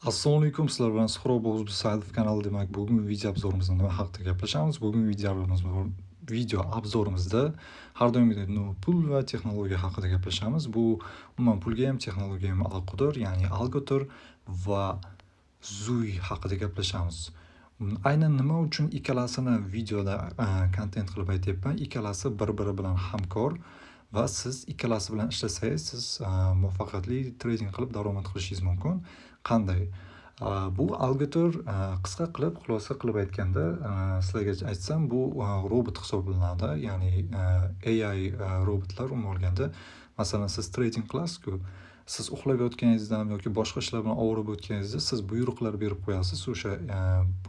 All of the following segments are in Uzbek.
Assalomu alaykum, sizlar bilan Suhrob O'zbeksaidov kanali. Demak, bugungi video обзор imizda nima haqida gaplashamiz? Bugungi video обзор imizda har doimgidek pul va texnologiya haqida gaplashamiz. Bu umuman pulga ham, texnologiya ham aloqador, ya'ni Algotor va Zui haqida gaplashamiz. Aynan nima uchun ikkalasini videoda kontent qilib aytyapman? Ikkalasi bir-biri bilan hamkor va siz ikkalasi bilan ishlasangiz, siz muvaffaqiyatli trading qilib daromad qilishingiz mumkin. Qanday? Bu Algotor, qisqa qilib, xulosa qilib aytganda, sizlarga aytsam, bu robot hisoblanadi. Ya'ni AI robotlar umuman olganda, masalan, siz trading qilasiz-ku, siz uxlab yotganingizda yoki boshqa ishlar bilan ovora bo'layotganingizda siz buyruqlar berib qo'yasiz o'sha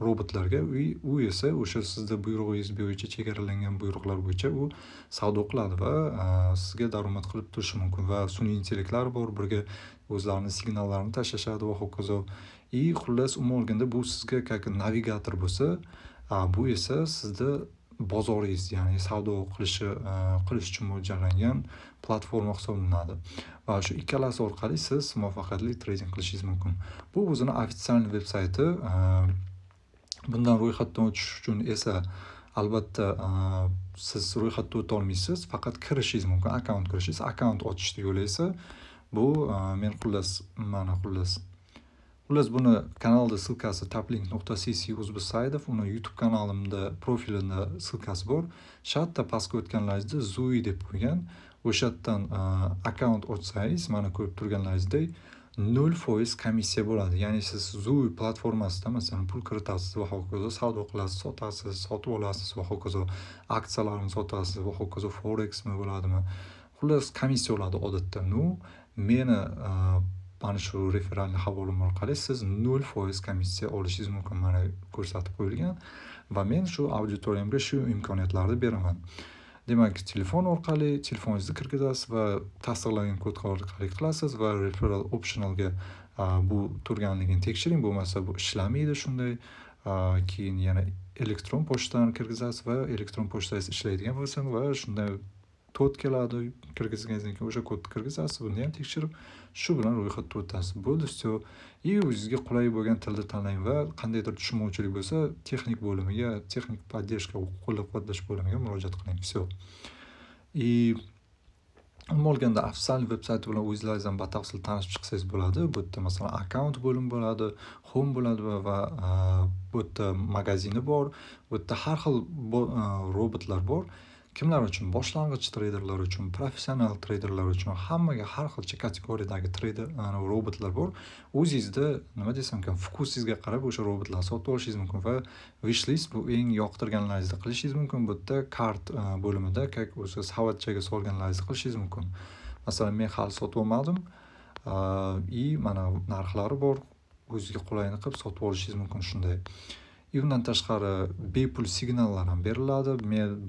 robotlarga. U esa o'sha sizni buyrug'ingiz bo'yicha, chegaralangan buyruqlar bo'yicha u savdo qiladi va sizga daromad qilib turishi mumkin va sun'iy intellektlar bor, birga o'zlarini signallarini tashlashadi va hokazo. И xullas, umuman olganda, bu sizga как navigator bo'lsa, bu esa sizni bozoringiz, ya'ni savdo qilish uchun mo'ljallangan platforma hisoblanadi. Va shu ikkalasi orqali siz muvaffaqiyatli trading qilishingiz mumkin. Bu o'zini официальный veb sayti. Bundan ro'yxatdan o'tish uchun esa albatta siz ro'yxatdan o'ta olmaysiz, faqat kirishingiz mumkin, akkaunt kirishingiz. Akkaunt ochishni yo'li esa bu men xullas, mana xullas buni kanalda ссылка si taplink.cc O'zbeksaidov, uni YouTube kanalimda profilida ссылка si bor. Shu yerda pastga o'tganlaringizda Zui deb qo'ygan. O'sha yerdan akkaunt ochsangiz, mana ko'rib turganlaringizdek 0% komissiya bo'ladi. Ya'ni siz Zui platformasida, masalan, pul kiritasiz va hokazo, savdo qilasiz, sotasiz, sotib olasiz va hokazo, aksiyalarni sotasiz va hokazo, forexmi bo'ladimi? Xullas, komissiya oladi odatda. Ну, meni mana shu реферальный havolam orqali siz 0% komissiya olishingiz mumkin. Mana ko'rsatib qo'yilgan va men shu auditoriyamga shu imkoniyatlarni beraman. Demak, telefon orqali telefoningizni kirgizasiz va tasdiqlangan kod orqali qilasiz va referral optionalga bu turganligini tekshiring, bo'lmasa bu ishlamaydi shunday. Keyin yana elektron pochtani kirgizasiz va elektron pochtangiz ishlaydigan bo'lsin va shunda kod keladi, kirgizganingizdan keyin o'sha kodni kirgizasiz, buni ham tekshirib, shu bilan ro'yxatdan o'tasiz. Bo'ldi, всё. И o'zingizga qulay bo'lgan tilni tanlang va qandaydir tushunmovchilik bo'lsa, texnik bo'limiga, texnik поддержка, qo'llab-quvvatlash bo'limiga murojaat qiling. Всё. И umuman olganda официальный veb sayti bilan o'zlaringiz ham batafsil tanishib chiqsangiz bo'ladi. Bu yerda, masalan, akkaunt bo'limi bo'ladi, home bo'ladi va bu yerda magazini bor. Bu yerda har xil robotlar bor. Kimlar uchun? Boshlang'ich treyderlar uchun, professional treyderlar uchun, hammaga har xilcha kategoriyadagi treyder robotlar bor. O'zingizda, nima desam ekan, вкус ingizga qarab o'sha robotlarni sotib olishingiz mumkin va wishlist, bu eng yoqtirganlaringizni qilishingiz mumkin. Bu yerda cart bo'limida как o'sha savatchaga solganlaringizni qilishingiz mumkin. Masalan, men hali sotib olmadim. И mana narxlari bor. O'zizga qulayini qilib sotib olishingiz mumkin shunday. И undan tashqari bepul signallar ham beriladi.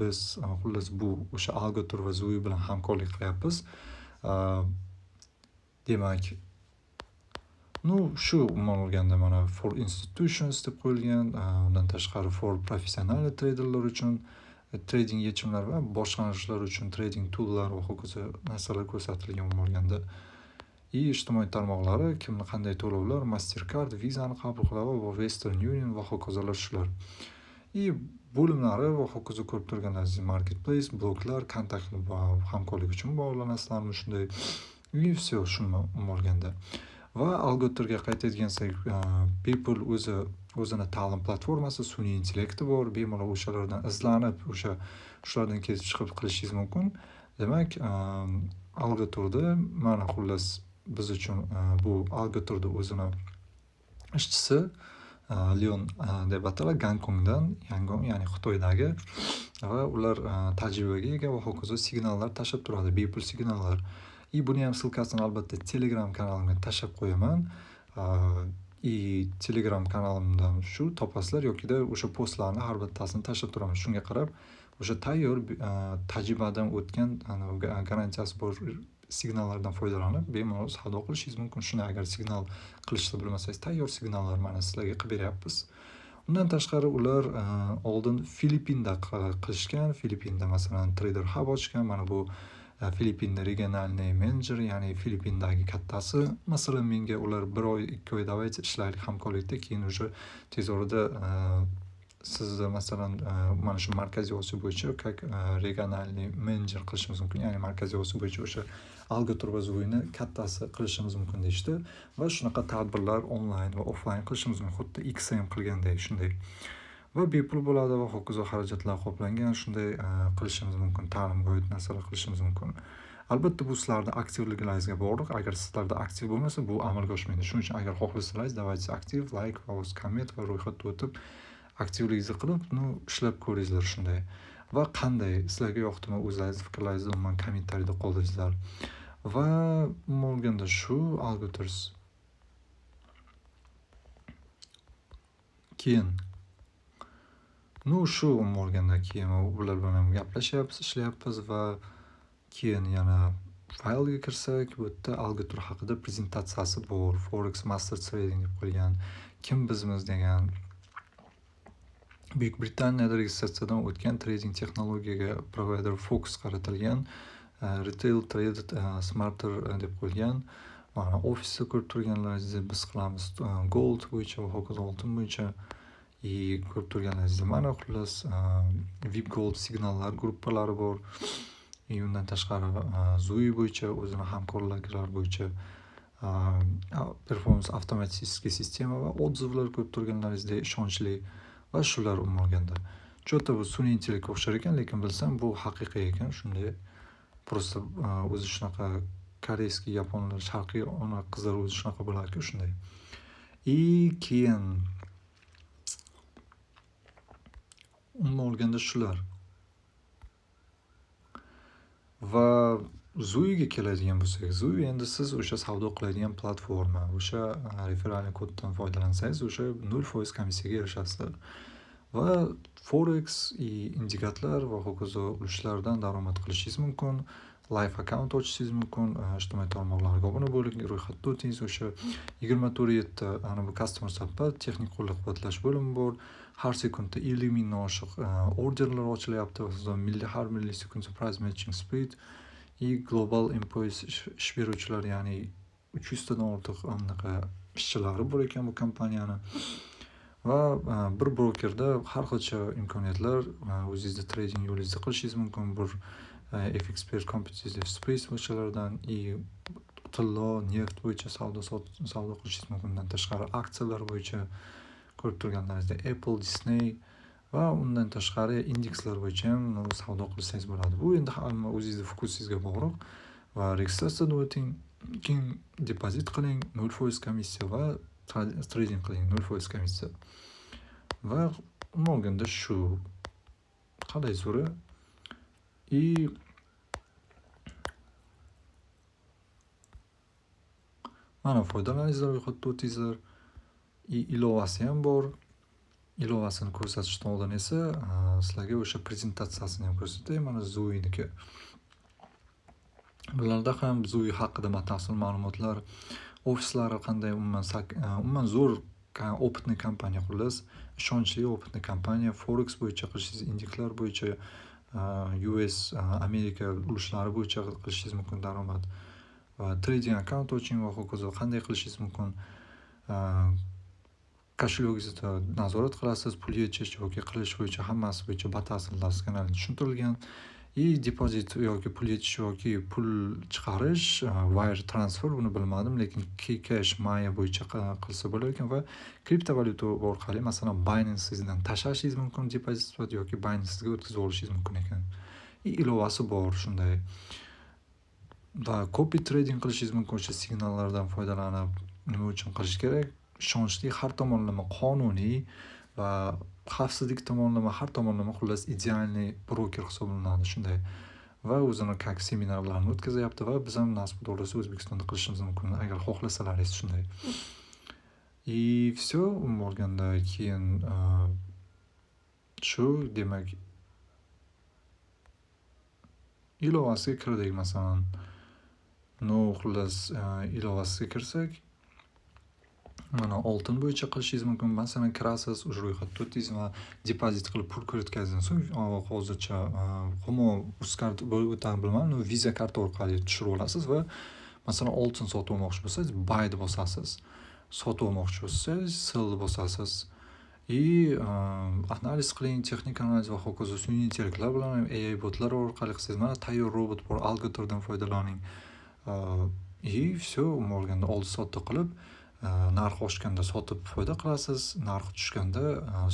Biz xullas bu o'sha Algotor va Zui bilan hamkorlik qilyapmiz. Demak, ну, shu umuman olganda mana for institutions deb qo'yilgan. Undan tashqari for professional treyderlar uchun trading yechimlar va boshlanishlar uchun trading toollar va hokazo narsalar ko'rsatilgan umuman olganda. И ijtimoiy tarmoqlari, kimni qanday to'lovlar, Mastercard, Visa'ni qabul qiladi va Western Union va hokazolar shular. И bo'limlari va hokazo ko'rib turganlaringiz marketplace, bloglar, kontakt va hamkorlik uchun bog'lanasizlarmi shunday. И всё, shuni umuman olganda. Va Algotorga qaytadigan bepul o'zi o'zini ta'lim platformasi, sun'iy intellekti bor. Bemalol o'shalardan izlanib, o'sha shulardan kelib chiqib qilishingiz mumkin. Demak, Algotorda mana xullas biz uchun bu Algotorda o'zini ishchisi Leon deb ataladi, Gonkongdan, Yangon, ya'ni Xitoydagi va ular tajribaga ega va hokazo, signallar tashlab turadi, bepul signallar. И buni ham ссылка sini albatta Telegram kanalimga tashlab qo'yaman. И Telegram kanalimdan shu topasizlar yokida o'sha postlarni har bittasini tashlab turaman. Shunga qarab o'sha tayyor, tajribadan o'tgan, garantiyasi bor signallardan foydalanib bemalol savdo qilishingiz mumkin. Shuni agar signal qilishni bilmasangiz, tayyor signallar mana sizlarga qilib beryapmiz. Undan tashqari ular oldin Filippinda qilishgan. Filippinda, masalan, Trader Hub ochgan. Mana bu Filippinda региональный menejer, ya'ni Filippindagi kattasi. Masalan, menga ular 1 oy, 2 oy давайте ishlaylik hamkorlikda, keyin уже tez orada sizni, masalan, mana shu Markaziy Osiyo bo'yicha как региональный menejer qilishimiz mumkin, ya'ni Markaziy Osiyo bo'yicha o'sha Algotur va Zuini kattasi qilishimiz mumkin deyishdi. Va shunaqa tadbirlar onlayn va offlayn qilishimiz mumkin, xuddi XM qilganday shunday. Va bepul bo'ladi va hokazo, xarajatlar qoplangan, shunday qilishimiz mumkin, ta'limga oid narsalar qilishimiz mumkin. Albatta, bu sizlarni aktivliklaringizga bog'liq. Agar sizlarda aktiv bo'lmasa, bu amalga oshmaydi. Shuning uchun agar xohlasalaringiz, давайте aktiv, layk va komment va ro'yxatdan o'tib, aktivligingizni qilib, ну, ishlab ko'ringizlar shunday. Va qanday, sizlarga yoqdimi, o'zlaringizni fikrlaringizni umuman kommentariyda qoldiringizlar. Va umuman olganda shu Algoturs. Keyin, ну, shu umuman olganda keyin ular bilan ham gaplashyapmiz, ishlayapmiz va keyin yana faylga kirsak, bu yerda Algotur haqida prezentatsiyasi bor. Forex Master Trading deb qo'yilgan. Kim bizmiz degan. Buyuk Britaniyada registratsiyadan o'tgan trading texnologiyaga provider fokus qaratilgan, retail trade smarter deb qo'yilgan. Mana ofisda ko'rib turganlaringizni biz qilamiz gold bo'yicha va hokazo, oltin bo'yicha. И ko'rib turganlaringizdek, mana xullas, VIP Gold signallar gruppalari bor. И undan tashqari Zui bo'yicha o'zini hamkorliklari bo'yicha performance avtomatический sistema va отзыв lar ko'rib turganlaringizdek ishonchli va shular umuman olganda. Что-то bu sun'iy intellektga o'xshar ekan, lekin bilsam, bu haqiqiy ekan shunday. Просто o'zi shunaqa корейский, yaponlar, sharqiy ona qizlar o'zi shunaqa bo'larku shunday. И keyin umuman olganda shular. Va Zuiga keladigan bo'lsak, Zui endi siz o'sha savdo qiladigan platforma, o'sha реферальный koddan foydalansangiz, o'sha 0% komissiyaga erishasizlar. Va forex и indikatlar va hokazo ulushlardan daromad qilishingiz mumkin. Live akkaunt ochishingiz mumkin, ijtimoiy tarmoqlarga obuna bo'ling, ro'yxatdan o'tingiz. O'sha 24/7 ana bu customer support, texnik qo'llab-quvvatlash bo'limi bor. Har sekundda 50 mingdan oshiq orderlar ochilyapti. Har millisekundda price matching speed и global employees, ish beruvchilar, ya'ni 300 tadan ortiq anaqa ishchilari bor ekan bu kompaniyani. Va bir brokerda har xilcha imkoniyatlar, o'zingizni trading yo'lingizni qilishingiz mumkin. Bir FXPert Competitive Space bo'yichalardan и tillo, neft bo'yicha savdo qilishingiz mumkin. Undan tashqari aksiyalar bo'yicha ko'rib turganlaringizdek Apple, Disney va undan tashqari indekslar bo'yicha ham savdo qilsangiz bo'ladi. Bu endi hamma o'zingizni вкус ingizga bog'liq va registratsiyadan o'ting, keyin depozit qiling, 0% komissiya va trading qiling, 0% komissiya. Va umuman olganda shu. Qalay zo'ri? И mana foydalaningizlar, ro'yxatdan o'tingizlar. И ilovasi ham bor. Ilovasini ko'rsatishdan oldin esa sizlarga o'sha prezentatsiyasini ham ko'rsatay. Mana Zuiniki. Bularda ham Zui haqida batafsil ma'lumotlar, ofislari qanday, umuman zo'r опытный kompaniya xullas, ishonchli опытный kompaniya. Forex bo'yicha qilishingiz, indekslar bo'yicha, US, Amerika ulushlari bo'yicha qilishingiz mumkin daromad. Va trading akkaunt oching va hokazo, qanday qilishingiz mumkin. Кошелёк ingizda nazorat qilasiz, pul yechish yoki qilish bo'yicha hammasi bo'yicha batafsil doskонально tushuntirilgan. И depozit yoki pul yechish yoki pul chiqarish, wire transfer, buni bilmadim, lekin Kcash, Maya bo'yicha qilsa bo'lar ekan va kriptovalyuta orqali, masalan, Binance'ingizdan tashlashingiz mumkin depozit sifatida yoki Binance'ga o'tkazib olishingiz mumkin ekan. И ilovasi bor shunday. Va copy trading qilishingiz mumkin o'sha signallardan foydalanib. Nima uchun qilish kerak? Ishonchli, har tomonlama qonuniy va xavfsizlik tomonlama, har tomonlama xullas идеальный broker hisoblanadi shunday. Va o'zini как seminarlarni o'tkazyapti va biz ham nasib xudo O'zbekistonda qilishimiz mumkin agar xohlasalaringiz shunday. И всё, umuman olganda keyin shu, demak, ilovasiga kirdik masalan. Ну, xullas, ilovasiga kirsak, Mana, oltin bo'yicha qilishingiz mumkin. Masalan, kirasiz, o'sha ro'yxatda o'tdingiz va depozit qilib pul kiritgandan so'ng, hozircha Humo Uzcard bo'lib o'tadimi, bilmadim, но Visa karta orqali tushirib olasiz va masalan, oltin sotib olmoqchi bo'lsangiz, buy deb bosasiz. Sotib olmoqchi bo'lsangiz, sell deb bosasiz. И analiz qiling, texnik analiz va hokazo, sun'iy intellektlar bilan, AI botlar orqali qilsangiz, mana, tayyor robot bor, Algotordan foydalaning. И всё, umuman olganda oldi-sotdi qilib, narx oshganda sotib foyda qilasiz, narx tushganda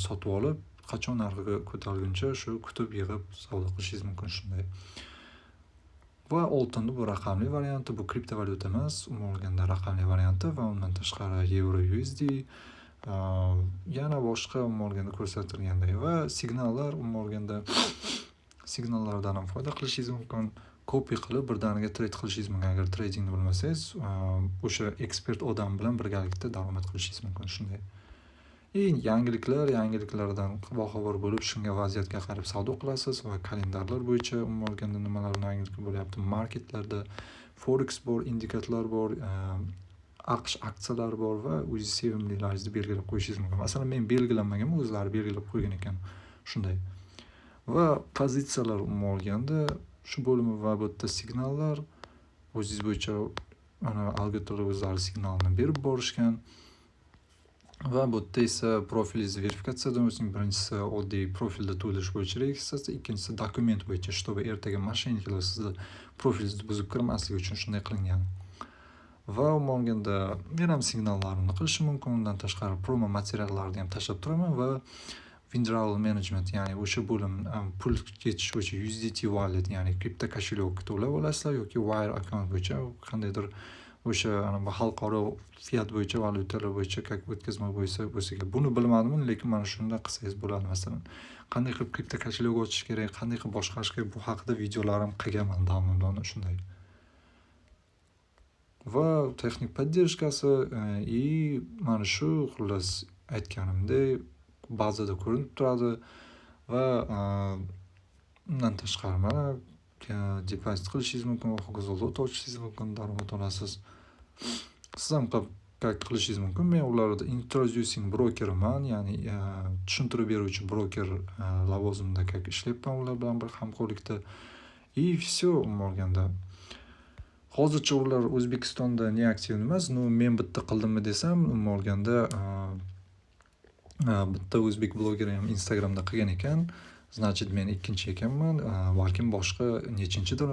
sotib olib, qachon narxi ko'tarilguncha shu kutib, yig'ib savdo qilishingiz mumkin shunday. Va oltinni bu raqamli varianti, bu kriptovalyuta emas, umuman olganda raqamli varianti. Va undan tashqari yevro USD, yana boshqa, umuman olganda ko'rsatilganday va signallar, umuman olganda signallardan ham foyda qilishingiz mumkin. Copy qilib birdaniga trade qilishingiz mumkin. Agar tradingni bilmasangiz, o'sha ekspert odam bilan birgalikda daromad qilishingiz mumkin shunday. И yangiliklar, yangiliklardan boxabar bo'lib, shunga, vaziyatga qarab savdo qilasiz va kalendarlar bo'yicha, umuman olganda nimalar yangilik bo'lyapti marketlarda, forex bor, indikatorlar bor, AQSh aksiyalari bor va o'zingiz sevimlilaringizni belgilab qo'yishingiz mumkin. Masalan, men belgilanmaganman, o'zlari belgilab qo'ygan ekan. Shunday. Va pozitsiyalar, umuman olganda shu bo'limi va bu yerda signallar o'zingiz bo'yicha, mana, algoritmlar o'zlari signalini berib borishgan. Va bu yerda esa profilingizni verifikatsiyadan o'ting. Birinchisi oddiy profilda to'ldirish bo'yicha registratsiya, ikkinchisi dokument bo'yicha, чтобы ertaga мошенник lar sizni profilingizni buzib kirmasligi uchun shunday qilingan. Va umuman olganda men ham signallarimni qilishim mumkin. Undan tashqari promo materiallarni ham tashlab turaman va withdrawal management, ya'ni o'sha bo'lim, pul ketish bo'yicha USDT wallet, ya'ni kripto кошелек to'lab olasizlar yoki wire account bo'yicha qandaydir o'sha anavi xalqaro fiyat bo'yicha, valyutalar bo'yicha как o'tkazma bo'lsa kerak. Buni bilmadim, lekin mana shunda qilsangiz bo'ladi masalan. Qanday qilib kripto кошелек ochish kerak, qanday qilib boshqarish kerak, bu haqida videolarim qilganman давно shunday. Va texnik поддержка si и mana shu, xullas, aytganimdek, bazada ko'rinib turadi va undan tashqari, mana, depozit qilishingiz mumkin va hokazo, lot ochishingiz mumkin, daromad olasiz. Siz ham как qilishingiz mumkin. Men ularda introducing brokerman, ya'ni tushuntirib beruvchi broker lavozimida как ishlayapman ular bilan bir hamkorlikda. И всё, umuman olganda. Hozircha ular O'zbekistonda не активный emas. Ну, men bitta qildimmi desam, umuman olganda bitta o'zbek blogeri ham Instagramda qilgan ekan. Значит, men ikkinchi ekanman. Balkim boshqa nechinchidir.